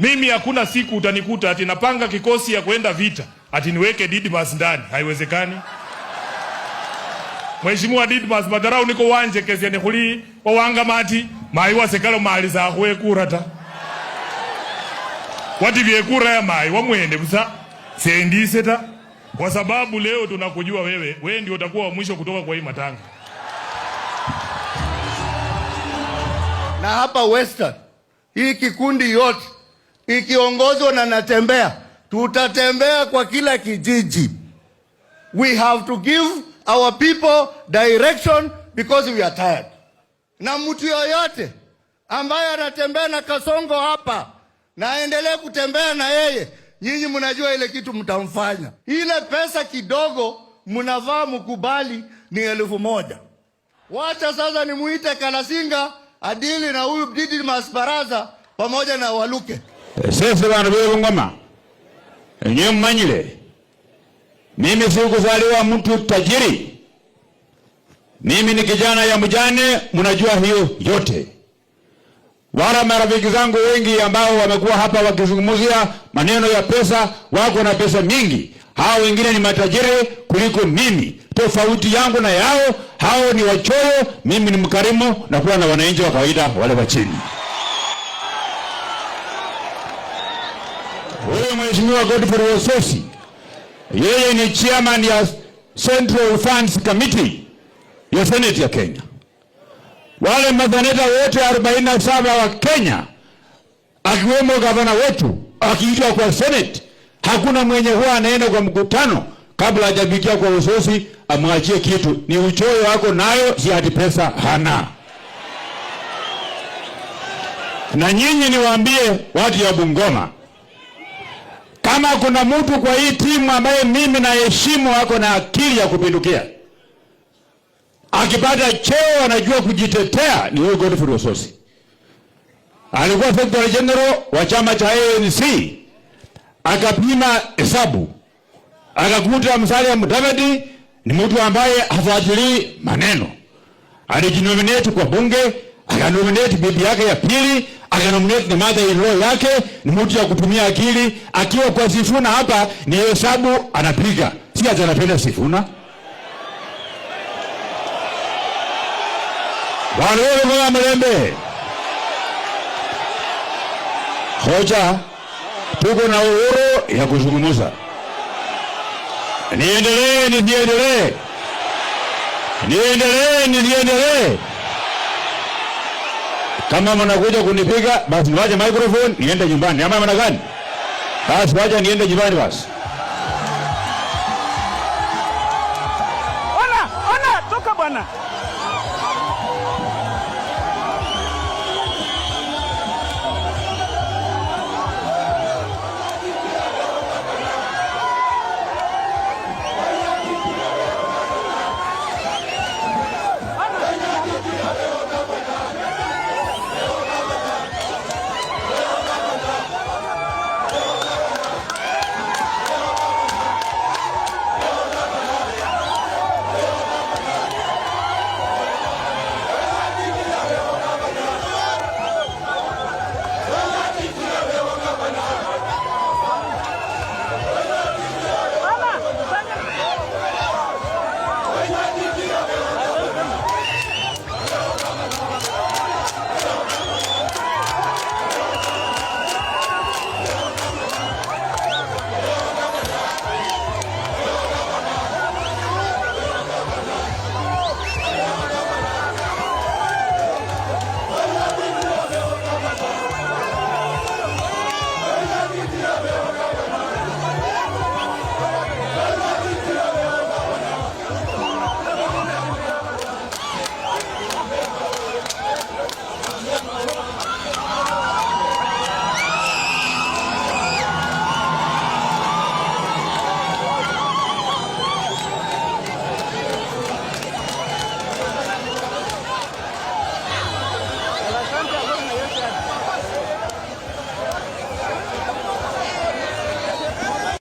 Mimi hakuna siku utanikuta ati napanga kikosi ya kwenda vita ati niweke Didmas ndani, haiwezekani. Mheshimiwa Didmas Madarau niko wanje kezia ni khuli wawanga mati mai wasekalo mali za khwekura ta. Wati vyekura ya mai wamwende busa sendise ta. Kwa sababu leo tunakujua wewe, wewe ndio utakuwa wa mwisho kutoka kwa hii matanga. Na hapa Western hii kikundi yote ikiongozwa na Natembea, tutatembea kwa kila kijiji. We have to give our people direction because we are tired. Na mtu yoyote ambaye anatembea na Kasongo hapa na aendelee kutembea na yeye, nyinyi mnajua ile kitu mtamfanya. Ile pesa kidogo mnavaa mkubali ni 1,000. Wacha sasa nimuite Kalasinga adili na huyu Didmas Baraza pamoja na Waluke. Sisi bandu be Bungoma enye mmanyile, mimi sikuzaliwa mtu tajiri, mimi ni kijana ya mjane, mnajua hiyo yote. Wala marafiki zangu wengi ambao wamekuwa hapa wakizungumzia maneno ya pesa, wako na pesa mingi. Hao wengine ni matajiri kuliko mimi. Tofauti yangu na yao, hao ni wachoyo, mimi ni mkarimu na kuwa na wananchi wa kawaida wale wa chini. Huyo Mheshimiwa Godfrey Osotsi, yeye ni chairman ya Central Funds Committee ya Senate ya Kenya. Wale maseneta wote 47 wa Kenya, akiwemo gavana wetu, akiitwa kwa Senate, hakuna mwenye huwa anaenda kwa mkutano kabla hajafikia kwa Osotsi amwachie kitu. Ni uchoyo wako nayo, si ati pesa hana. Na nyinyi niwaambie watu ya Bungoma, kama kuna mtu kwa hii timu ambaye mimi naheshimu ako na akili ya kupindukia, akipata cheo anajua kujitetea, ni huyu Godfrey Osotsi. Alikuwa Secretary General wa chama cha ANC, akapima hesabu akakuta Musalia Mudavadi ni mtu ambaye hafuatilii maneno. Alijinominate kwa bunge, akanominate bibi yake ya pili, akanominate na mother in law yake. Ni mtu ya kutumia akili. Akiwa kwa Sifuna hapa ni hesabu anapiga, si ati anapenda Sifuna. Bwana Mlembe, hoja tuko na uhuru ya kuzungumza. Niendelee nisiendelee? Niendelee nisiendelee? Kama mnakuja kunipiga basi niwache microphone niende nyumbani, ama namna gani? Basi wacha niende nyumbani basi.